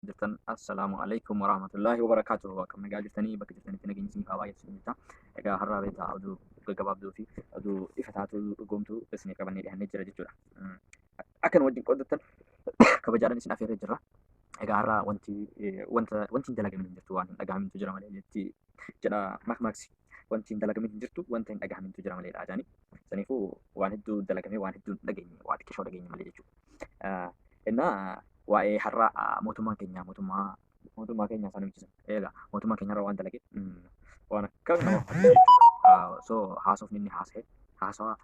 Jirtan assalaamu alaikum warahmatullaahi wabarakaatuh. Akkam nagaa jirtanii? Bakka jirtanitti nageenyi isiniif haa baay'atu isin jecha. Egaa har'aa beektaa oduu gaggabaabduu fi oduu ifa taatu dhugoomtuu isinii qabannee dhiyaannee jira jechuudha. Akka nu wajjin qooddattan kabajaadhaan isin afeerree jirra. Egaa har'aa wanti wanta wanti hin dalagamin hin jirtu, waan hin dhagahamintu jira malee jetti jedha makmaaksi. Wanti hin dalagamin hin jirtu, wanta hin dhagahamintu jira malee dha jaani. Saniifuu waan hedduu dalagamee waan hedduu hin dhageenye, waa xiqqishoo dhageenye malee jechuudha. Innaa waa'ee har'a mootummaan keenya mootummaa keenya isaan hojjetan. Egaa mootummaan keenya har'a waan dalage waan akka nama jechuudha. So haasofni inni haasa'e haasawa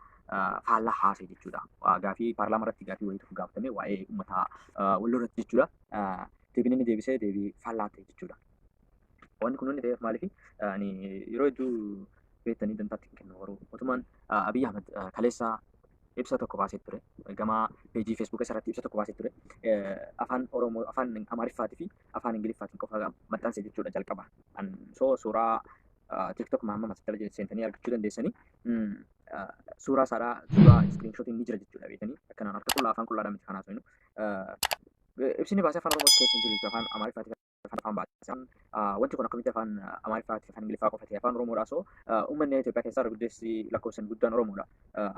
faallaa haasa'e jechuudha. Gaafii paarlaamaa irratti gaafii wayii tokko gaafatame waa'ee uummataa walloo irratti jechuudha. Deebiin inni deebisee deebii faallaa ta'e jechuudha. Wanni kun inni ta'eef maaliif ani yeroo hedduu beektanii dantaatti hin kennu, garuu mootummaan Abiy Ahmed kaleessa ibsa tokko baasee ture. Gama peejii Feesbuuk irratti ibsa tokko baasee ture. Afaan Oromoo, afaan Amaariffaatii fi afaan Ingiliffaatiin qofa maxxanse jechuudha jalqaba. So suuraa TikTok Mahamma Masatala seentanii argachuu dandeessanii. Suuraa isaadhaa suuraa iskiriinshootiin ni jira jechuudha beektanii. Akkanaan harka qullaa afaan qullaadhaan miti kanaaf. Ibsini baasee afaan Oromoo keessa hin jiru jechuudha, afaan Amaariffaatii afaan baasee. Wanti kun akkamitti afaan Amaariffaatii afaan Ingiliffaa qofa ta'e afaan Oromoodha? So uummanni Itoophiyaa keessaa irra guddeessi lakkoofsan guddaan Oromoodha.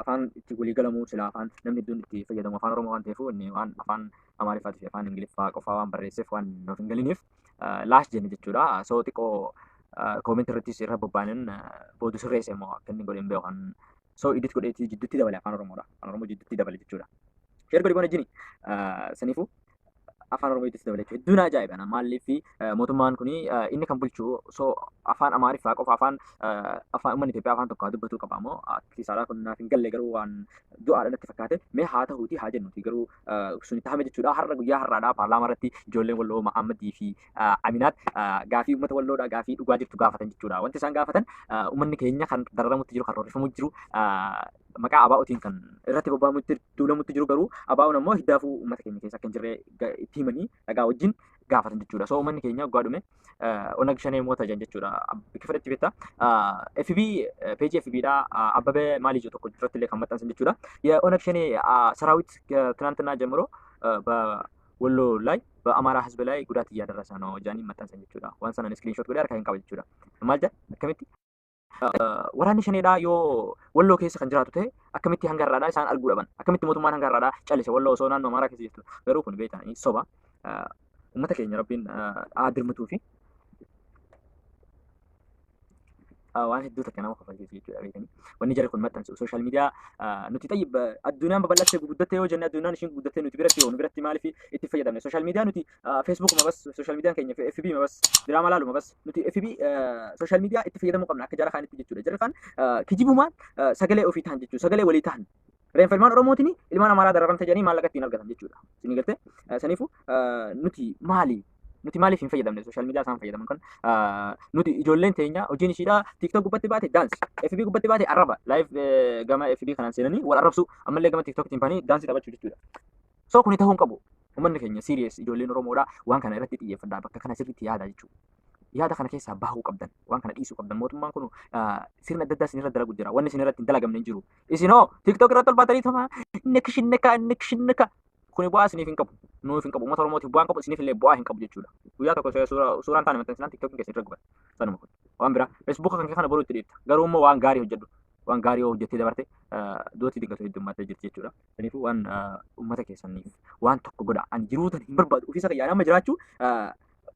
Afaan itti walii galamuu sila afaan namni hedduun itti fayyadamu afaan Oromoo waan ta'eef, inni waan afaan Amaariffaatii fi afaan Ingiliffaa qofaa waan barreesseef waan nuuf hin galiniif laash jenne jechuudha. So xiqqoo koomentii irrattis irra bobbaanan booda sirreesse immoo akka inni godhe hin beeku. So edit godheetii jidduutti dabale afaan Oromoodha. Afaan Oromoo jidduutti dabale jechuudha. Share godhi bona jini. Saniifuu afaan Oromoo jidduutti dabale jechuudha. Hedduun ajaa'iba. Maaliif mootummaan kuni inni kan bulchu so afaan Amaariffaa qofa, afaan afaan uummanni Itoophiyaa afaan tokko haa dubbatuu qaba moo akki isaadhaa kun naaf hin galle, garuu waan du'aadha natti fakkaate. Mee haa ta'uuti haa jennuti, garuu sun itti hame jechuudha. Har'a guyyaa har'aadhaa paarlaamaa irratti ijoolleen Walloo Mahammadii fi Aminaat gaafii uummata Walloodhaa, gaafii dhugaa jirtu gaafatan jechuudha. Wanti isaan gaafatan uummanni keenya kan dararamutti jiru, kan roorrifamutti jiru, maqaa ABO'tiin kan irratti bobba'amutti duulamutti jiru, garuu ABO'n ammoo hiddaafuu uummata keenya keessa akka hin jirre itti himanii dhagaa wajjin gaafatan jechuudha. So uummanni keenya waggaa dhume Onag Shanee moota jedhan jechuudha. Bikka fedhetti beektaa. FB peejii FB dha Abbabee Maalii jedhu tokko irratti illee kan maxxansan jechuudha. የኦነግ ሸኔ ሰራዊት ትናንትና ጀምሮ በወሎ ላይ በአማራ ሕዝብ ላይ ጉዳት እያደረሰ ነው ጃኒ maxxansan jechuudha. Waan sanaan iskiriinshoot godhee harkaa hin qaba jechuudha. Maal jedha? Akkamitti waraanni Shaneedhaa yoo Walloo keessa kan jiraatu ta'e akkamitti hanga har'aadhaa isaan arguu dhaban? Akkamitti mootummaan hanga har'aadhaa callise Walloo osoo naannoo Amaaraa keessa jirtu? Garuu kun beektaa soba. Uummata keenya Rabbiin haa dirmatuu fi waan hedduu takka nama kofalchiisu jechuudha beekanii. Wanni jarri kun maxxansu sooshaal miidiyaa nuti xayyib addunyaan babal'attee guguddattee yoo jenne, addunyaan ishiin guguddattee nuti biratti yoo nu biratti maaliif itti fayyadamne sooshaal miidiyaa? Nuti feesbuuk ma bas, sooshaal miidiyaan keenya FB ma bas, diraama laalu ma bas. Nuti FB sooshaal miidiyaa itti fayyadamuu qabna akka jara kaanitti jechuudha. Jarri kaan kijibumaan sagalee ofii ta'an jechuudha. Sagalee walii ta'an. Reenfa ilmaan Oromootiin ilmaan Amaaraa dararamte jedhanii maallaqa ittiin argatan jechuudha. Isin galtee? Saniifuu nuti maali? Nuti maaliif hin fayyadamne sooshaal miidiyaa isaan fayyadaman kan? Nuti ijoolleen teenya hojiin ishiidhaa TikTok gubbatti baate dance, FB gubbatti baate arraba, live gama FB kanaan seenanii wal arrabsu, ammallee gama TikTok tiin bahanii daansii taphachuu jechuudha. So kuni ta'uu hin qabu. Uummanni keenya serious, ijoolleen Oromoodhaa waan kana irratti xiyyeeffadhaa, bakka kana sirriitti yaada jechuudha. Yaada kana keessaa bahuu qabdan, waan kana dhiisuu qabdan. Mootummaan kun sirna adda addaa isinirra dalagu jira. Wanni isinirratti hin dalagamne hin jiru. Isinoo TikTok irratti ol baatanii tuma inni kishinneka kuni bu'aa isiniif hin qabu. Nuuf hin qabu. Uummata Oromootiif bu'aa hin qabu. Isiniif illee bu'aa hin qabu jechuudha. Guyyaa tokko suuraan taane maxxansinaan TikTokiin keessa irra guban. Sanuma kun. Waan biraa Facebook kan kee kana boruu itti dhiifta. Garuu immoo waan gaarii hojjedhu. Waan gaarii yoo hojjettee dabarte duuti dinqatu heddummattee jirti jechuudha. Kanaafuu waan uummata keessaniif waan tokko godha. Ani jiruu tan hin barbaadu. Ofiisa kiyyaan amma jiraachuu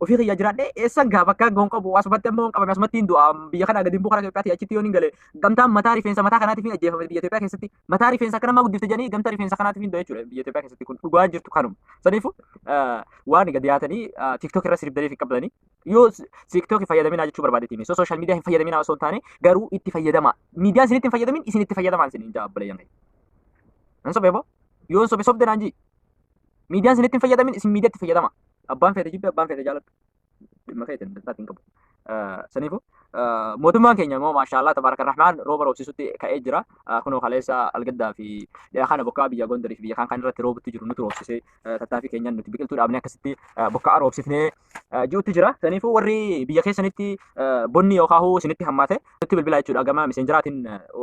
ofii kiyya jiraadhee eessan gaa bakka goon qabu, asumatti ammoo hin qabame, asumatti hin du'a, biyya kana gadi hin bu'u. Karaa Itoophiyaatti achitti yoon hin gale gamtaan mataa rifeensa mataa kanaatiif hin ajjeefame. Biyya Itoophiyaa keessatti mataa rifeensa akka namaa guddifte jedhanii gamtaa rifeensa kanaatiif hin du'a jechuudha. Biyya Itoophiyaa keessatti kun dhugaa jirtu kanuma. Saniifuu waan gadi yaatanii TikTok irra sirbdanii fi qabdanii yoo TikTok fayyadaminaa jechuu barbaadeeti. So social media hin fayyadaminaa osoo hin taane garuu itti fayyadamaa. Miidiyaan isinitti hin fayyadamin, isin itti fayyadamaa isin hin jaa obboleeyyan keenya. Nan sobee boo? Yoo sobe sobde naan jii. Miidiyaan isinitti hin fayyadamin, isin miidiyaatti fayyadama. Abbaan feete jibbi, abbaan feete jaaladhu. Dhimma feete hin qabu. Saniifuu mootummaan keenya immoo maashaallah tabaaraka rahmaan rooba roobsisutti ka'ee jira. Kunoo kaleessa algaddaa fi dhiyaa kana bokkaa biyya Gondarii fi biyya kaan kan irratti roobutti jiru nuti roobsisee, tattaaffii keenyaan nuti biqiltuu dhaabnee akkasitti bokkaa roobsifnee ji'utti jira. Saniifuu warri biyya keessanitti bonni yookaan isinitti hammaate nutti bilbilaa jechuudha. Gama miseenjaraatiin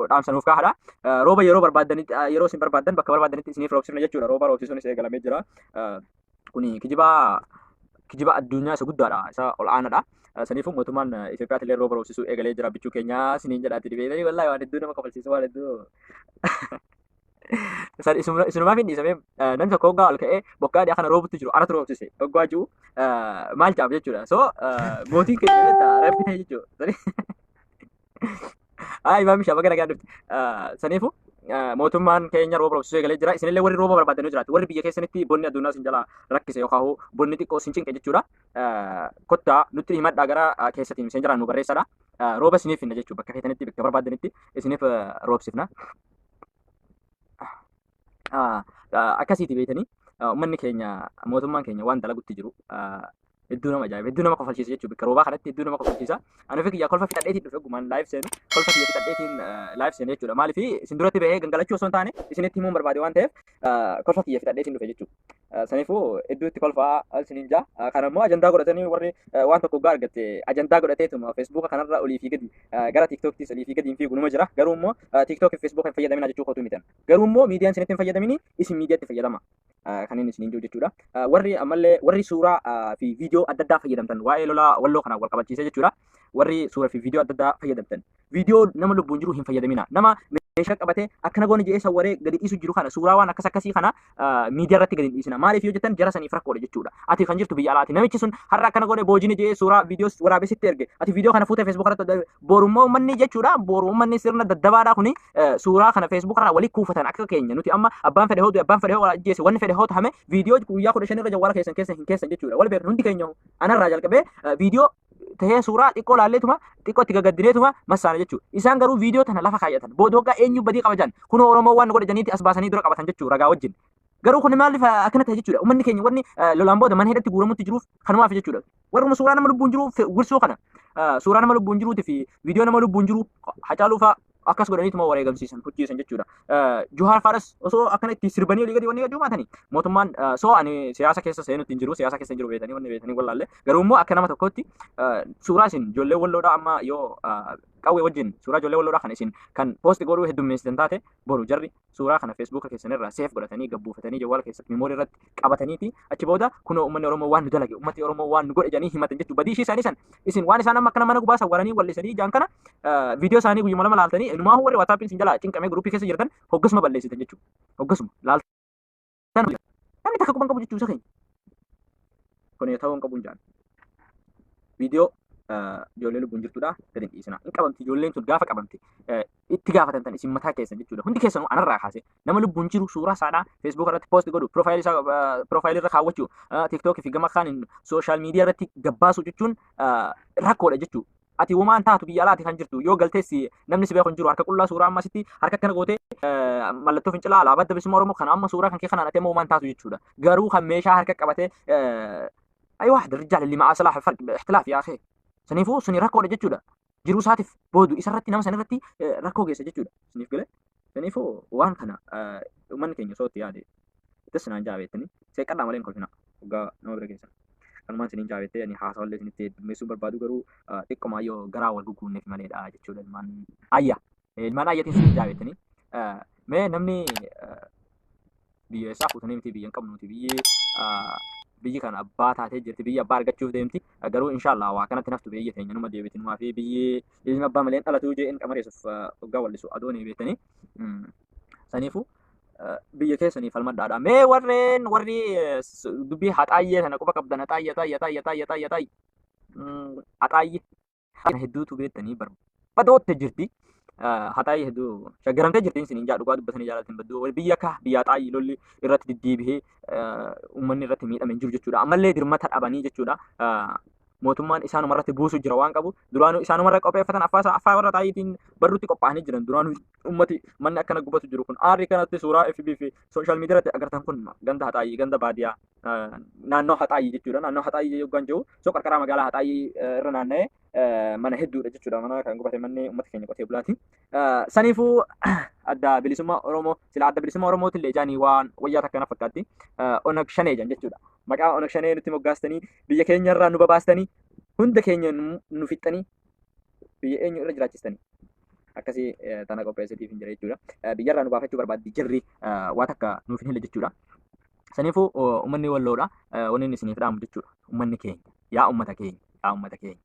dhaamsa nuuf kaa'adha. Rooba yeroo barbaaddanitti, yeroo isin barbaaddan bakka barbaaddanitti isiniif roobsifna jechuudha. Rooba roobsisuunis eegalamee jira. Kuni kijibaa Kijiba addunyaa isa guddaadha, isa ol aanaadha. Saniifuu mootummaan Itoophiyaatti illee rooba roobsisuu eegalee jira bichuu keenyaa siniin jedhaatti dhibeetanii wallaahi waan hedduu nama kofalchiisu waan hedduu. Isinumaaf hin dhiisamee namni tokko hoggaa ol ka'ee bokkaa dhiyaa kana roobutti jiru anatu roobsise hoggaa jiru maal jaaf jechuudha. So mootiin keenya beektaa rabbi ta'e jechuudha. Haa imaam ishaa baga nagaan dhufte. Saniifuu mootummaan keenya rooba roobsisuu eegalee jira. Isinillee warri rooba barbaadan yoo jiraate warri biyya keessanitti bonni addunyaa isin jalaa rakkise yookaan bonni xiqqoo isin cinqe jechuudha. Kottaa nutti himadhaa gara keessatiin miseenjaraan nu barreessadha. Rooba isiniif finna jechuudha bakka feetanitti bakka barbaadanitti isiniif roobsifna. Akkasiiti beektanii uummanni keenya mootummaan keenya waan dalagutti jiru hedduu nama ajaa'iba hedduu nama kofalchiisa jechuudha bakka roobaa kanatti hedduu nama kofalchiisa. Ani ofii kiyyaa kolfa fixadheetiin dhufe gumaan live seenu kolfa kiyya fixadheetiin live seenu jechuudha. Maaliif isin duratti bahee gangalachuu osoo hin taane isinitti himuun barbaade waan ta'eef kolfa kiyya fixadheetiin dhufe jechuudha. Saniifuu hedduutti kolfaa isiniin jaa. Kana immoo ajandaa godhatanii warri waan tokko hoggaa argatte ajandaa godhateetuma feesbuuka kanarra olii fi gadi gara tiiktooktis olii fi gadi hin fiigu numa jira. Garuu immoo tiiktook fi feesbuuka hin fayyadaminaa jechuu kootu mitan. Garuu immoo miidiyaan isinitti hin fayyadamini isin miidiyaatti fayyadama. Kan inni isiniin jiru jechuudha. Warri ammallee warri suuraa fi viidiyoo adda addaa fayyadamtan waa'ee lolaa walloo kanaan wal qabachiisee jechuudha. Warri suuraa fi viidiyoo adda addaa fayyadamtan. Viidiyoo nama lubbuun jiru hin fayyadamina. Nama meeshaa qabatee akkana goone jedhee sawwaree gadi dhiisu jiru kana suuraa waan akkas akkasii kana miidiyaa irratti gadi hin dhiisina. Maaliif yoo jettan jara saniif rakkoodha jechuudha. Ati kan jirtu biyya alaati. Namichi sun har'a akkana godhe boojini jedhee suuraa viidiyoo waraabee sitti erge. Ati viidiyoo kana fuutee feesbuuk irratti boru immoo uummanni jechuudha. Boru uummanni sirna daddabaadhaa kuni suuraa kana feesbuuk irraa walii kuufatan akka keenya nuti amma abbaan fedhe hoo du'e abbaan fedhe hoo ajjeese wanni fedhe hoo tahame viidiyoo guyyaa 15 irra jawwaala keessan keessa hin keessan jechuudha. Wal beeknu hundi keenya anarraa jalqabee viidiyoo tahee suuraa xiqqoo laalleetuma xiqqoo itti gagaddineetuma massaana jechuudha. Isaan garuu viidiyoo tana lafa kaayyatan. Booda hoggaa eenyu badii qaba jedhan kunoo Oromoo waan godhe jedhaniiti as baasanii dura qabatan jechuudha ragaa wajjin. Garuu kun maaliif akkana ta'e jechuudha. Uummanni keenya wanni lolaan booda mana hidhatti guuramutti jiruuf kanumaaf jechuudha. Warruma suuraa nama lubbuun jiru gursuu kana suuraa nama lubbuun jiruuti fi viidiyoo nama lubbuun jiru Hacaaluu fa'aa akkas godhaniituma wareegamsiisan hojjeessan jechuudha. Juhaar fa'aas osoo akkana itti sirbanii olii gadi wanni gadi uummatanii mootummaan soo ani siyaasa keessa seenutti hin jiru siyaasa keessa hin jiru beetanii wanni beetanii wallaalle garuu immoo akka nama tokkootti suuraa isin ijoollee walloodhaa amma yoo qawwee wajjin suuraa ijoollee walloodhaa kan isin kan poosti godhuu heddummeessitan taate boru jarri suuraa kana feesbuuka keessan irraa seef godhatanii gabbuufatanii jawwaala keessatti miimoorii irratti qabataniiti achi booda kunoo uummanni Oromoo waan nu dalage uummatni Oromoo waan nu godhe jedhanii himatan jechuudha. Badii ishii isaanii san isin waan isaan amma akkana mana gubaa sawwaranii wallisanii jaan kana viidiyoo isaanii guyyuma lama laaltanii inumaa warri waatsaappiin isin jalaa cinqamee guruppii keessa jirtan hoggasuma balleessitan jechuudha. Hoggasuma laaltan namni takka quban qabu jechuu isa keenya. Kun ta'uu hin qabu hin jaan. Viidiyoo ijoollee lubbuun jirtudha gadi hin dhiisina. Hin qabamti ijoolleen tun gaafa qabamte itti gaafatamtan isin mataa keessan jechuudha. Hundi keessanuu anarraa kaasee nama lubbuun jiru suuraa isaadhaa Facebook irratti post godhu, piroofaayilii isaa piroofaayilii irra kaawwachuu, TikTok fi gama kaaniin sooshaal miidiyaa irratti gabbaasuu jechuun rakkoodha jechuudha. Ati womaan taatu biyya alaati kan jirtu yoo galtees namni si beeku hin jiru harka qullaa suuraa amma sitti harka akkana gootee mallattoo fincilaa alaabaa adda bilisummaa Oromoo kana amma suuraa kan kee kanaan ati amma womaan taatu jechuudha. Garuu kan meeshaa harka qabatee أي واحد الرجال اللي معاه سلاح فرق احتلاف يا أخي سنيفو سني rakkoodha jechuudha. Jiruu isaatiif boodu isarratti nama sanirratti rakkoo geessa jechuudha. Siniif galee saniifuu waan kana uummanni keenya osoo itti yaade ittis naan jaabeettanii seeqadhaa malee hin kolfina waggaa nama bira keessan. Kanumaan isiniin jaabettee ani haasawallee isinitti heddummeessuu barbaadu garuu xiqqomaa yoo garaa wal gugguunneef maleedha jechuudha ilmaan ayya. Ilmaan ayyatiin isiniin jaabettanii mee namni biyya isaa fuutanii miti biyya hin qabnu nuti biyyi biyyi kana abbaa taatee jirti biyya abbaa argachuuf deemti garuu inshaallah waa kanatti naftu biyya teenya numa deebiti numaa fi biyyi ilmi abbaa malee dhalatuu jeen qamareessuuf hoggaa wallisu adoonii beektanii saniifu biyya keessanii falmadhaadha mee warreen warri dubbii haxaayyee sana quba qabdan haxaayyee haxaayyee haxaayyee haxaayyee haxaayyee haxaayyee hedduutu beektanii barbadootte jirti. Haxaayii hedduu shaggaramtee jirti isiniin jaa dhugaa dubbatanii jaalatin badduu biyya akka biyya haxaayii lolli irratti deddeebihee uummanni irratti miidhame hin jiru jechuudha. Ammallee dirmata dhabanii jechuudha. Mootummaan isaanuma irratti buusu jira waan qabu duraanuu isaanuma irra qopheeffatan afaa warra xaayiitiin barruutti qophaa'anii jiran duraanuu ummati manni akkana gubatu jiru kun aarri kanatti suuraa FB fi sooshaal miidiyaa irratti agartan kun ganda haxaayii ganda baadiyaa naannoo haxaayii jechuudha. Naannoo haxaayii yoggaan jiru soo qarqaraa magaalaa haxaayii irra naanna'ee mana hedduudha jechuudha. Mana kan gubate manni uummata keenya qotee bulaati. Saniifuu adda bilisummaa Oromoo sila adda bilisummaa Oromootti illee jaanii waan wayyaa takka na fakkaatti. Onag Shanee jan jechuudha. Maqaa Onag Shanee nutti moggaastanii biyya keenya irraa nu babaastanii hunda keenya nu fixxanii biyya eenyu irra jiraachistanii. Akkasii tana qopheessitiif hin jira jechuudha. Biyyarraa nu baafachuu barbaaddi jirri waa takka nuuf hin hille jechuudha. Saniifuu uummanni Walloodha wanni inni isiniif dhaamu jechuudha. Uummanni keenya yaa uummata keenya yaa uummata keenya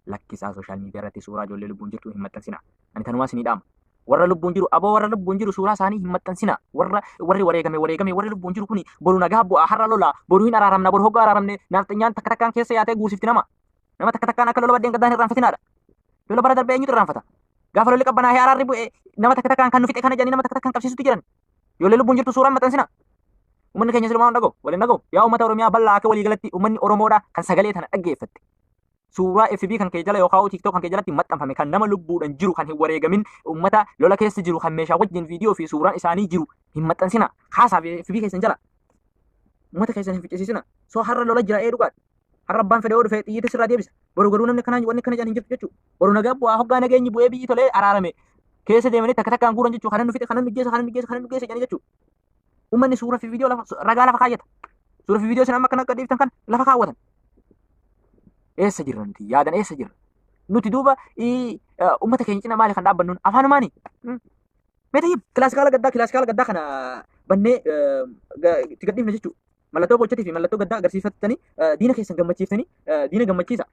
lakkisaa social media irratti suuraa ijoollee lubbuun jirtu hin maxxansina. Ani tanumaa isinii dhaama. Warra lubbuun jiru aboo warra lubbuun jiru suuraa isaanii hin maxxansina. Warra warri wareegame wareegame warri lubbuun jiru kuni boru nagaa bu'a har'a lola boru hin araaramna boru hoggaa araaramne naafxanyaan takka takkaan keessa yaatee guursifti nama. Nama takka takkaan akka lola baddeen gaddaan irraanfatinaadha. Lola bara darbee eenyutu irraanfata? Gaafa lolli qabbanaa'ee araarri bu'e nama takka takkaan kan nu fixe kana jedhanii nama takka takkaan qabsiisutti jiran. Ijoollee lubbuun jirtu suuraan maxxansina. Uummanni keenya silumaa hin dhaga'u, waliin dhaga'u. Yaa uummata Oromiyaa bal'aa akka waliigalatti uummanni Oromoodha kan sagalee tana dhaggeeffatte. Suuraa FB kan kee jala yookaan TikTok kan kee jalatti maxxanfame kan nama lubbuudhaan jiru kan hin wareegamin uummata lola keessa jiru kan meeshaa wajjin viidiyoo fi suuraan isaanii jiru hin maxxansina. Kaasaa fi FB keessan jala. Uummata keessan hin ficcisiisina. Soo har'a lola jira ee dhugaadha. Har'a abbaan fedhe yoo dhufe xiyyiita sirraa deebisa. Boru garuu namni akkanaa wanni akkana jedhan hin jirtu jechuudha. Boru nagaa bu'aa hoggaa nageenyi bu'ee biyyi tolee araarame. Keessa deemanii takka takkaan guuran jechuudha. Kanan nu fixe, kanan nu geessa, kanan nu geessa, kanan nu geessa jedhanii jechuudha. Uummanni suuraa fi viidiyoo lafa ragaa lafa kaayyata. Suuraa fi viidiyoo isin amma akkana akka dhiiftan kan lafa kaawwatan. Eessa jirra nuti? Yaadan eessa jirra? Nuti duuba uummata keenya cina maali kan dhaabbannuun afaanumaani? Mee tayyib kilaasikaala gaddaa kilaasikaala gaddaa kana bannee itti gadhiifna jechuudha. Mallattoo bochatii fi mallattoo gaddaa agarsiifattanii diina keessan gammachiiftanii diina gammachiisa.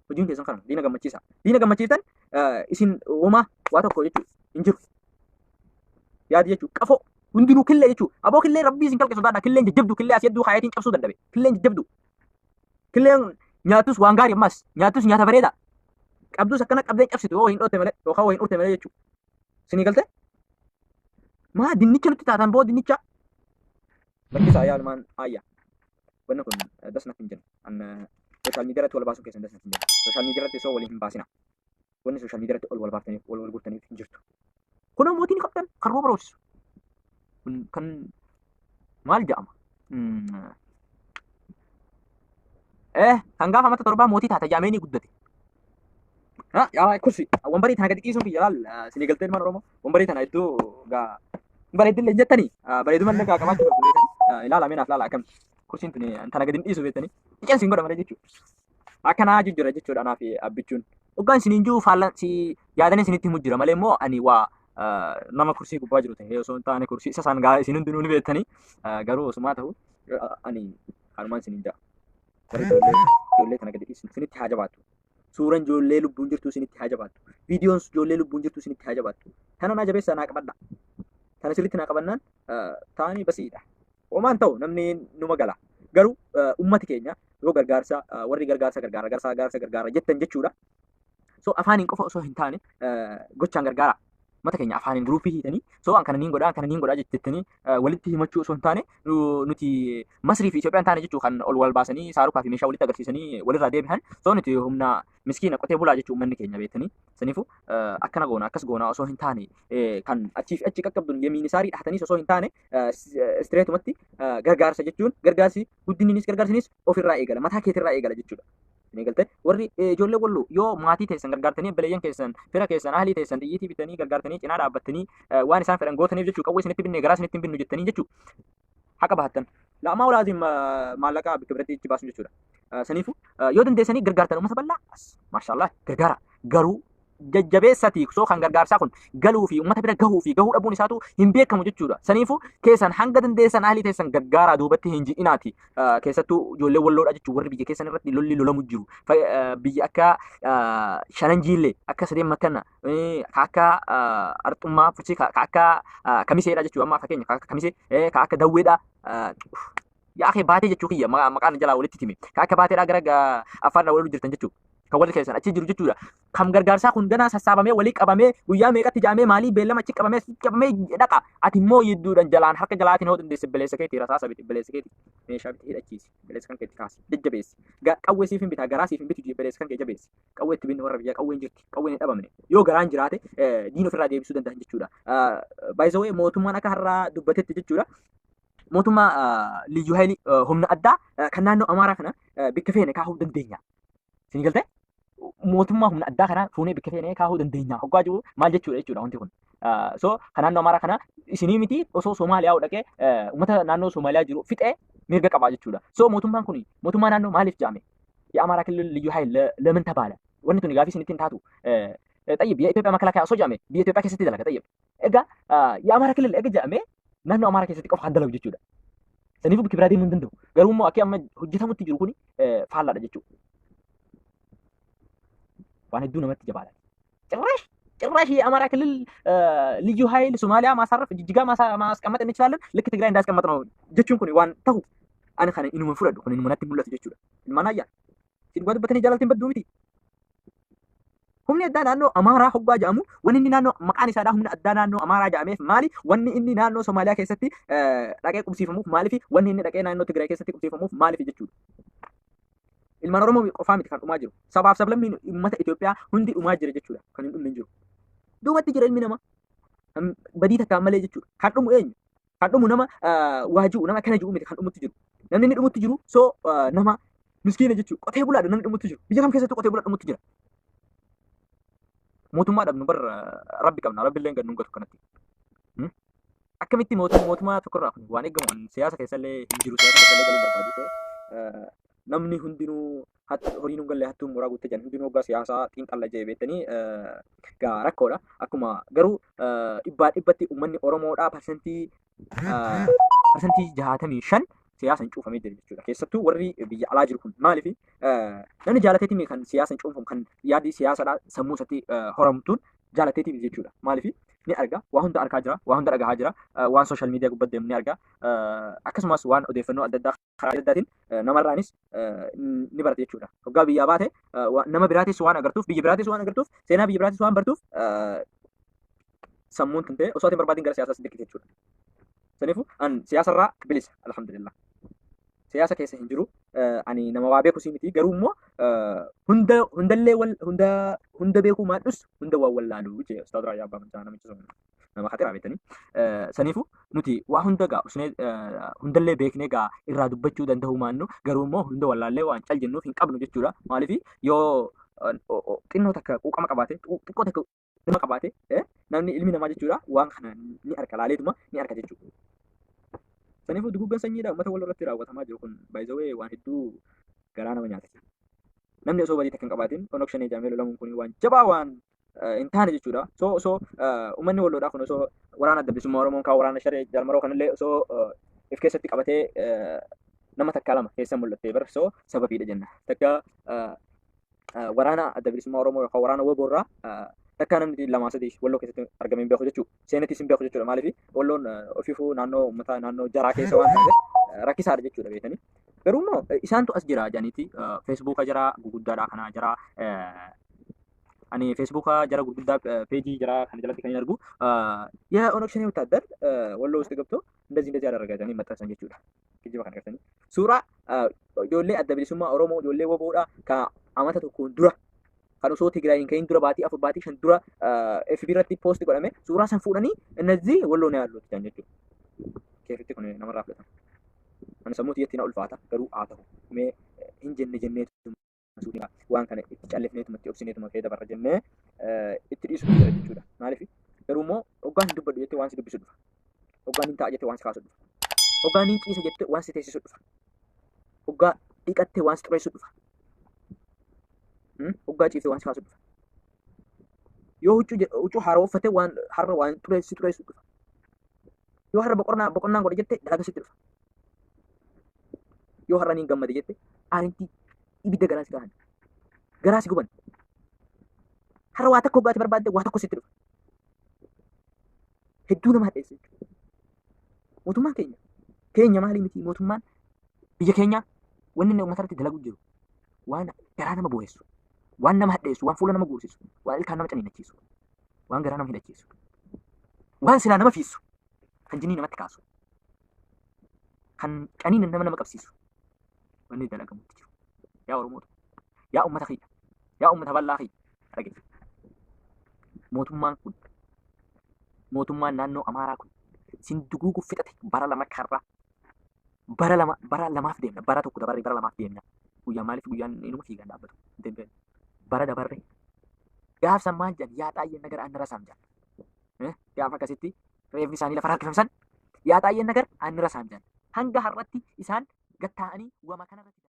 Hojiin keessan kana diina gammachiisa. Diina gammachiiftan isin homaa waa tokko jechuudha hin jiru. Yaadi jechuudha qafoo hundinuu killee jechuudha. Aboo killee rabbii isin kalqe sodaadha. Killeen jajjabdu killee asii hedduu kaayatiin cabsuu dadhabe. Killeen jajjabdu. Killeen nyaatus waan gaarii ammas nyaatus nyaata bareeda. Qabdus akkana qabdee cabsitu yoo hin dhootte malee yookaan yoo hin urte malee jechuudha. Isinii galtee? Maa dinnicha nutti taatan boo dinnicha. Lakkisaa yaa ilmaan ayya. Wanni kun das natti hin jennu. An social media irratti wal baasuun keessan das natti hin jennu. Social media irratti osoo waliin hin baasina. Wanni social media irratti ol wal baaftaniif wal wal gurtaniif hin jirtu. Kunoo mootiin qabdan kan rooba roobsisu. Kun kan maal jedhama? Kan gaafa mata torbaa mootii taata jaamee ni guddate. Yaa kursi wambarii tana gadi dhiisuun kiyya laal isinii galtee ilmaan Oromoo wambarii tana iddoo gaa bareeddillee hin jettanii bareedumallee gaa qabaachuu qabdu beektanii ilaala mee naaf laala akkam kursiin tuni tana gadi hin dhiisu beektanii iceen siin godha malee jechuudha. Akkanaa jijjiira jechuudha anaaf abbichuun. Dhugaan isiniin jiru faallan si yaadanii isinitti himu jira malee immoo ani waa nama kursii gubbaa jiru ta'ee osoo hin taane kursii isa isaan gaa isin hundinuu ni beektanii garuu osumaa ta'u ani kanumaan isiniin ja'a. Warri ijoollee tana gadi dhiisu isinitti haa jabaattu. Suuraan ijoollee lubbuun jirtu isinitti haa jabaattu. Viidiyoon ijoollee lubbuun jirtu isinitti haa jabaattu. Tana naa jabeessaa naa qabadha. Tana sirriitti naa qabannaan taanii basiidha. Homaan ta'u namni numa gala. Garuu ummati keenya yoo gargaarsa warri gargaarsa gargaara gargaarsa gargaara jettan jechuudha. So afaaniin qofa osoo hin taane gochaan gargaara. Mata keenya afaaniin guruupii hiitanii so an kana niin godhaa kana niin godhaa jettanii walitti himachuu osoo hin taane nuti Masrii fi Itoophiyaan taane jechuu kan ol wal baasanii saarukaa fi meeshaa walitti agarsiisanii walirraa deebi'an so nuti humna miskiina qotee bulaa jechuu uummanni keenya beektanii saniifu akkana goona akkas goona osoo hin taane kan achii fi achi qaqqabduun yemiin isaarii dhahataniis osoo hin taane istireetumatti gargaarsa jechuun gargaarsi guddinninis gargaarsinis ofirraa eegala mataa keetirraa eegala jechuudha. Ni galte warri ijoollee walloo yoo maatii teessan gargaartanii obboleeyyan keessan fira keessan ahlii teessan xiyyiitii bitanii gargaartanii cinaa dhaabbattanii waan isaan fedhan gootaniif jechuu qawwee isinitti binne garaa isinitti hin binnu jettanii jechuu haqa bahattan. Laamaa walaazim maallaqa bakka biratti itti baasu jechuudha. Saniifuu yoo dandeessanii gargaartan uummata bal'aa maashaallah gargaara garuu jajjabeessati soo kan gargaarsaa kun galuu fi uummata bira gahuu fi gahuu dhabuun isaatu hin beekamu jechuudha. Saniifuu keessan hanga dandeessan ahlii teessan gargaaraa duubatti hin ji'inaati. Keessattuu ijoollee walloodha jechuun warri biyya keessan irratti lolli lolamu jiru. Biyya akka shanan jiillee akka sadeen makkanna ka akka arxummaa fuchii ka akka kamiseedha jechuudha amma fakkeenya ka akka kamisee ka akka dawweedha. Yaa akee baatee jechuu kiyya maqaan jalaa walitti time. Ka akka baateedhaa gara afaan walitti jirtan jechuudha. Kan warri keessan achi jiru jechuudha. Kan gargaarsaa kun ganaa sassaabamee walii qabamee guyyaa meeqatti jaamee maalii beellama achi qabamee achi qabamee dhaqa. Ati immoo yidduudhaan jalaan harka jalaatiin hoo dandeesse beleessa keetii rasaasa biti beleessa keetii meeshaa biti hidhachiisi beleessa kan keetti kaasi jajjabeessi. Qawwee siif hin bitaa garaa siif hin bitu beleessa kan kee jabeessi. Qawwee itti binne warra biyyaa qawween jirti qawween hin dhabamne yoo garaan jiraate diina ofirraa deebisuu danda'an jechuudha. By the way mootummaan akka har'aa dubbatetti jechuudha. Mootummaa liyyuu haayilii humna addaa kan naannoo Amaaraa kana bikka feene kaahuu dandeenya. Isin galtee? Mootummaa humna addaa kana fuunee bikka feene kaahuu dandeenya. Hoggaa jiru maal jechuudha jechuudha wanti kun. So kan naannoo Amaaraa kana isinii miti osoo Somaaliyaa dhaqee uummata naannoo Somaaliyaa jiru fixee mirga qabaa jechuudha. So mootummaan kun mootummaa naannoo maaliif jedhame? የአማራ ክልል ልዩ ኃይል ለምን ተባለ? Wanni tuni gaafii isinitti hin taatu. ጠይብ የኢትዮጵያ መከላከያ osoo jedhame biyya Itoophiyaa keessatti dalaga ጠይብ. Egaa የአማራ ክልል eega jedhame naannoo Amaaraa keessatti qofa kan dalagu jechuudha. Saniifuu bakki biraa deemuu hin danda'u. Garuu immoo akka amma hojjetamutti jiru kuni faallaadha jechuudha. Waan hedduu namatti jabaadha. ጭራሽ ጭራሽ የአማራ ክልል ልዩ ኃይል ሶማሊያ ማሳረፍ ጅጅጋ ማስቀመጥ እንችላለን ልክ ትግራይ እንዳስቀመጥ ነው jechuun kun waan ta'u ani kana inuma fudhadhu kun inuma natti mul'atu jechuudha. Ilmaan ayyaa isin dhugaa dubbatanii jaalaltiin badduu miti. Humni addaa naannoo Amaaraa hoggaa jedhamu wanni inni naannoo maqaan isaadhaa humna addaa naannoo Amaaraa jedhameef maali? Wanni inni naannoo Somaaliyaa keessatti dhaqee qubsiifamuuf maaliif? Wanni inni dhaqee naannoo Tigraay keessatti qubsiifamuuf maaliif jechuudha. Ilmaan Oromoo qofaa miti kan dhumaa jiru. Sabaaf sablammiin uummata Itoophiyaa hundi dhumaa jira jechuudha. Kan hin dhumne hin jiru. Dhumatti jira ilmi namaa. Badii takkaan malee jechuudha. Kan dhumu eenyu? Kan dhumu nama waa ji'u nama kana ji'u miti kan dhumutti jiru. Namni inni dhumutti jiru soo nama miskiina jechuudha. Qotee bulaadha namni dhumutti jiru. Biyya kam keessattuu qotee bulaa dhumutti jira. Mootummaa dhabnu bar rabbi qabna. Rabbi illee gad nu gatu kanatti. Akkamitti mootummaa tokkorraa kun waan eegamu siyaasa keessallee hin jiru siyaasa keessallee galuu barbaadu ta'e namni hundinuu horiin hin galle hattuun mooraa guuttee jiran hundinuu hoggaa siyaasaa xiinxalla jee beektanii gaa rakkoodha. Akkuma garuu dhibbaa dhibbatti uummanni Oromoodhaa 65% siyaasaan cuufamee jira jechuudha. Keessattuu warri biyya alaa jiru kun maaliif namni jaalateetiin kan siyaasaan cuunfamu kan yaaddi siyaasadhaa sammuu isaatti horamtuun jaalateetiin jechuudha. Maaliif ni arga waa hunda argaa jira waa hunda dhagahaa jira waan social media gubbaa deemu ni arga akkasumas waan odeeffannoo adda addaa karaa adda addaatiin namarraanis ni barata jechuudha. Hoggaa biyyaa baate nama biraatis waan agartuuf biyya biraatis waan agartuuf seenaa biyya biraatis waan bartuuf sammuun tun ta'e osoo ati hin barbaadin gara siyaasaas dirqite jechuudha. Saniifuu an siyaasarraa bilisa alhamdulillah. Siyaasa keessa hin jiru ani nama waa beeku miti garuu immoo hunda hundallee wal hunda hunda beekuu maadhus hunda waan wallaalu jee Ustaaz Raayyaa Abbaa Macaa namichi sun nama khatiraa beektanii. Saniifuu nuti waa hunda gaa usnee hundallee beeknee gaa irraa dubbachuu danda'uu maannu garuu immoo hunda wallaallee waan cal jennuuf hin qabnu jechuudha. Maaliif yoo xinnoo takka quuqama qabaate xiqqoo takka nama qabaate namni ilmi namaa jechuudha waan kana ni arka laaleetuma ni arka jechuudha. Saniifuu duguggan sanyiidha uummata wal irratti raawwatamaa jiru kun by the way waan hedduu garaa nama nyaata. Namni osoo badii takka hin qabaatin Onog Shanee jedhamee lolamuun kun waan jabaa waan hin taane jechuudha. So osoo uummanni walloodhaa kun osoo waraana adda bilisummaa Oromoon kaan waraana sharee jaalmaroo kanallee osoo if keessatti qabatee nama takkaa lama keessa mul'attee bar soo sababiidha jenna. Takka waraana adda bilisummaa Oromoo yookaan waraana WBO irraa takka namni lamaa sadii walloo keessatti argamee hin beeku jechuudha. Seenattis hin beeku jechuudha. Maaliif walloon ofiifuu naannoo uummata naannoo jaraa keessa waan taateef rakkisaadha jechuudha beekanii. Garuu immoo isaantu as jira jedhaniiti feesbuuka jara gurguddaadha kana jara ani feesbuuka jara gurguddaa peejii jara kana jalatti kan hin argu የኦነግ ሸኔ ወታደር ወሎ ውስጥ ገብቶ እንደዚህ እንደዚህ ያደረገ jedhanii maxxansan jechuudha. Kijiba kana gartanii. Suuraa ijoollee adda bilisummaa Oromoo ijoollee WBOdha ka amata tokkoon dura kan osoo Tigraay hin ka'iin dura baatii 4 baatii 5 dura FB irratti post godhame suuraa san fuudhanii እነዚህ ወሎ ነው ያሉት jedhan jechuudha. Keefitti kun namarraa fudhatama. Ani sammuu tiyyatti na ulfaata garuu haa ta'u mee hin jenne jenneetu waan kana itti callifneetuma itti obsineetuma kee dabarra jennee itti dhiisutu jira jechuudha. Maaliif garuu immoo hoggaan hin dubbadhu jettee waan si dubbisu dhufa. Hoggaan hin taa'a jettee waan si kaasu dhufa. Hoggaan hin ciisa jettee waan si teessisu dhufa. Hoggaa dhiqattee waan si xureessu dhufa. Hoggaa ciiftee waan si kaasu dhufa. Yoo huccuu haaraa uffatte waan har'a waan si xureessu dhufa. Yoo har'a boqonnaan godhe jettee dalaga sitti dhufa. Yoo har'a niin gammade jette aarintii ibidda garaa si gahan. Garaa si guban. Har'a waa tokko hoggaati barbaadde waa tokko sitti dhufa. Hedduu nama hadheessa jechuudha. Mootummaan keenya keenya maalii miti mootummaan biyya keenya wanni inni uummata irratti dalagu jiru waan garaa nama booressu, waan nama hadheessu, waan fuula nama guursisu, waan ilkaan nama caniinachiisu, waan garaa nama hidhachiisu, waan silaa nama fiisu, kan jinnii namatti kaasu, kan caniina nama nama qabsiisu wanni dalagamutti jiru. Yaa Oromoota, yaa uummata kiyya, yaa uummata bal'aa kiyya dhaggeeffa. Mootummaan kun mootummaan naannoo Amaaraa kun sin duguuguuf fixate bara lama karra bara lama bara lamaaf deemna bara tokko dabarre bara lamaaf deemna guyyaa maaliif guyyaan inuma fiigan dhaabbatu hin bara dabarre gaaf san maal jedhan yaa xaayyeen nagar anni rasaam jedhan gaaf akkasitti reefni isaanii lafa harkifamsan yaa xaayyeen nagar anni rasaam jedhan hanga har'atti isaan gattaa'anii wama kanarratti.